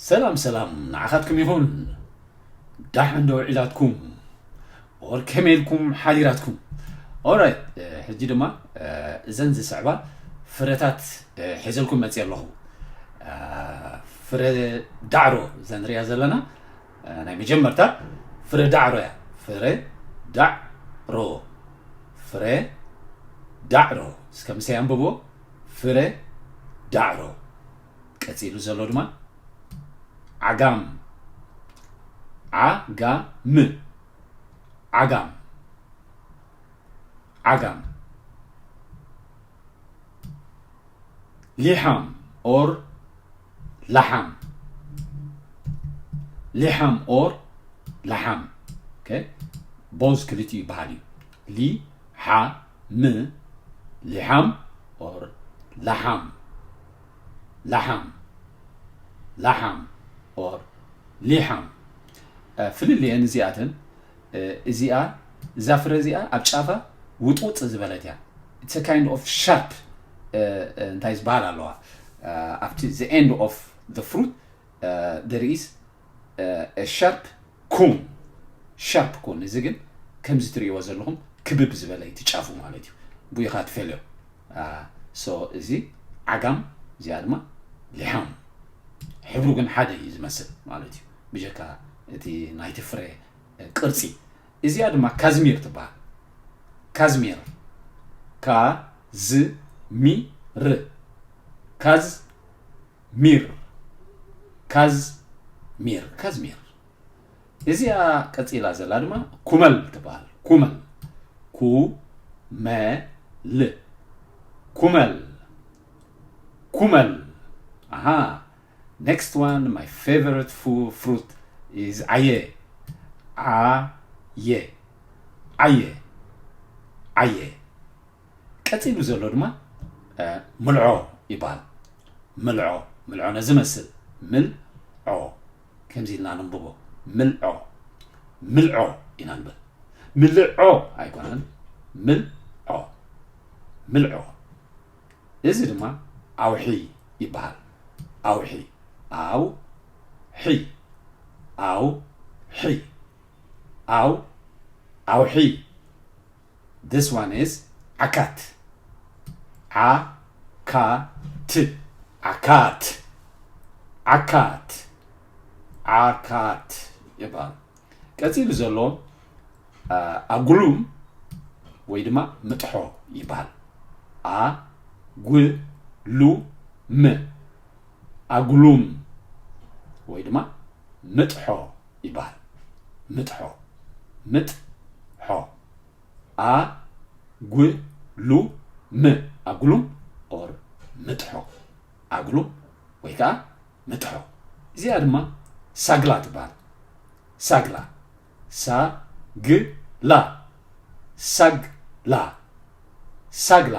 ሰላም ሰላም ንዓኻትኩም ይኹን። ዳሕን ዶ ውዒላትኩም? ኦር ከመይ ኢልኩም ሓዲራትኩም? ኦራይት፣ ሕጂ ድማ እዘን ዝስዕባ ፍረታት ሒዘልኩም መፅእ ኣለኹ። ፍረ ዳዕሮ እዛ ንሪኣ ዘለና ናይ መጀመርታ ፍረ ዳዕሮ እያ። ፍረ ዳዕሮ፣ ፍረ ዳዕሮ። እስከ ምሳይ ኣንብቦ። ፍረ ዳዕሮ። ቀፂሉ ዘሎ ድማ ዓጋም፣ ዓጋም፣ ዓጋም፣ ዓጋም። ሊሓም ኦር ላሓም፣ ሊሓም ኦር ላሓም። ኦኬ፣ ቦዝ ክልቲኡ ይበሃል እዩ። ሊ ሓ ም፣ ሊሓም ኦር ላሓም፣ ላሓም፣ ላሓም ኦር ሊሓም። ፍልልየን እዚኣተን፣ እዚኣ፣ እዛ ፍረ እዚኣ ኣብ ጫፋ ውጥውጥ ዝበለት እያ። It's a kind of sharp፣ እንታይ ዝበሃል ኣለዋ ኣብቲ the end of the fruit there is sharp ኮን፣ ሻርፕ ኮን። እዚ ግን ከምዚ ትርእይዎ ዘለኹም ክብብ ዝበለ እዩ ትጫፉ ማለት እዩ። ቡይኻ ትፈልዮ። ሶ እዚ ዓጋም፣ እዚኣ ድማ ሊሓም። ሕብሩ ግን ሓደ እዩ ዝመስል ማለት እዩ፣ ብጀካ እቲ ናይቲ ፍረ ቅርጺ። እዚኣ ድማ ካዝሚር ትበሃል። ካዝሚር፣ ካዝሚር፣ ካዝ ሚር፣ ካዝ ሚር፣ ካዝሚር። እዚኣ ቀጺላ ዘላ ድማ ኩመል ትበሃል። ኩመል፣ ኩመል፣ ኩመል፣ ኩመል። ኣሃ። Next one, my favorite fu- fruit is ዓየ፣ ዓየ፣ ዓየ፣ ዓየ። ቀጺሉ ዘሎ ድማ ምልዖ ይበሃል። ምልዖ፣ ምልዖ ነዚ መስል፣ ምልዖ። ከምዚ ኢልና ነንብቦ፣ ምልዖ፣ ምልዖ ኢና ንብል። ምልዖ ኣይኮነን፣ ምልዖ፣ ምልዖ። እዚ ድማ ኣውሒ ይበሃል። ኣውሒ፣ ኣውሒ፣ ኣውሒ፣ ኣው ኣውሒ። This one is ዓካት፣ ዓካት፣ ዓካት፣ ዓካት፣ ዓካት ይበሃል። ቀጺሉ ዘሎ ኣጉሉም ወይ ድማ ምጥሖ ይበሃል። ኣጉሉም፣ ኣጉሉም ወይ ድማ ምጥሖ ይበሃል። ምጥሖ፣ ምጥሖ። ኣጉሉም፣ ኣጉሉም ኦር ምጥሖ። ኣጉሉም ወይ ከዓ ምጥሖ። እዚኣ ድማ ሳግላ ትበሃል። ሳግላ፣ ሳግላ፣ ሳግላ፣ ሳግላ።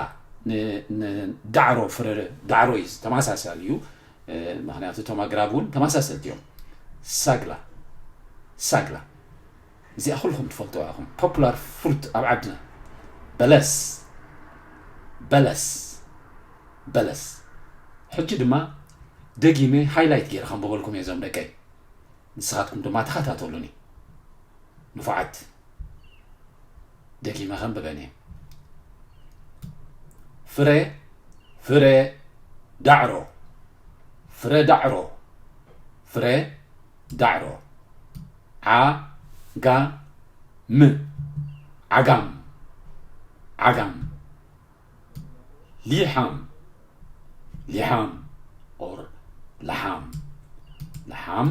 ንዳዕሮ፣ ፍረ ዳዕሮ እዩ፣ ተመሳሳሊ እዩ። ምክንያቱ እቶም ኣግራብ እውን ተመሳሰልቲ እዮም። ሳግላ፣ ሳግላ። እዚኣ ኩልኩም ትፈልጥዋ ኢኹም። ፖፑላር ፍሩት ኣብ ዓድና። በለስ፣ በለስ፣ በለስ። ሕጂ ድማ ደጊመ ሃይላይት ገይረ ከንብበልኩም እየ እዞም ደቀይ። ንስኻትኩም ድማ ተኸታተሉኒ። ንፉዓት። ደጊመ ከንብበን እየ። ፍረ፣ ፍረ ዳዕሮ፣ ፍረ ዳዕሮ፣ ፍረ ዳዕሮ። ዓጋም፣ ዓጋም፣ ዓጋም። ሊሓም፣ ሊሓም ኦር ላሓም፣ ላሓም፣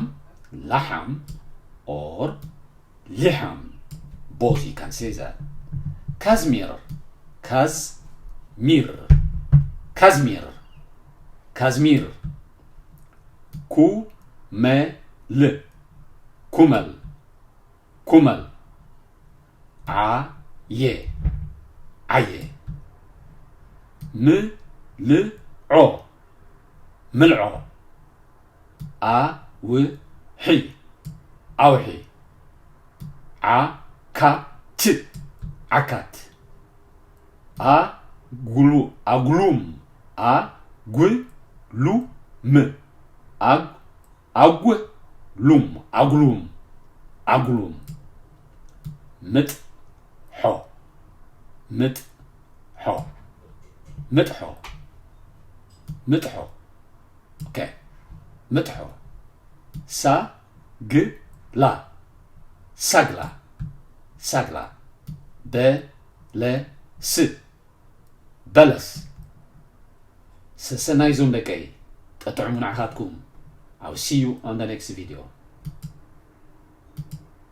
ላሓም ኦር ሊሓም። Both you can say that. ካዝሚር፣ ካዝሚር፣ ካዝሚር፣ ካዝሚር። ኩመል፣ ኩመል፣ ኩመል። ዓየ፣ ዓየ። ምልዖ፣ ምልዖ። ኣውሒ፣ ኣውሒ። ዓካት፣ ዓካት። ኣጉሉ-፣ ኣጉሉም፣ ኣጉሉም፣ ኣጉ- ኣጉ ሉም ኣጉሉም ኣጉሉም ምጥ ሖ ምጥ ሖ ምጥ ሖ ምጥ ሖ okay ምጥ ሖ ሳ ግ ላ ሳግላ ሳግላ በ ለ ስ በለስ ሰሰናይ ዞም ደቀይ ጠጥዕሙ ንዓኻትኩም I'll see you on the next video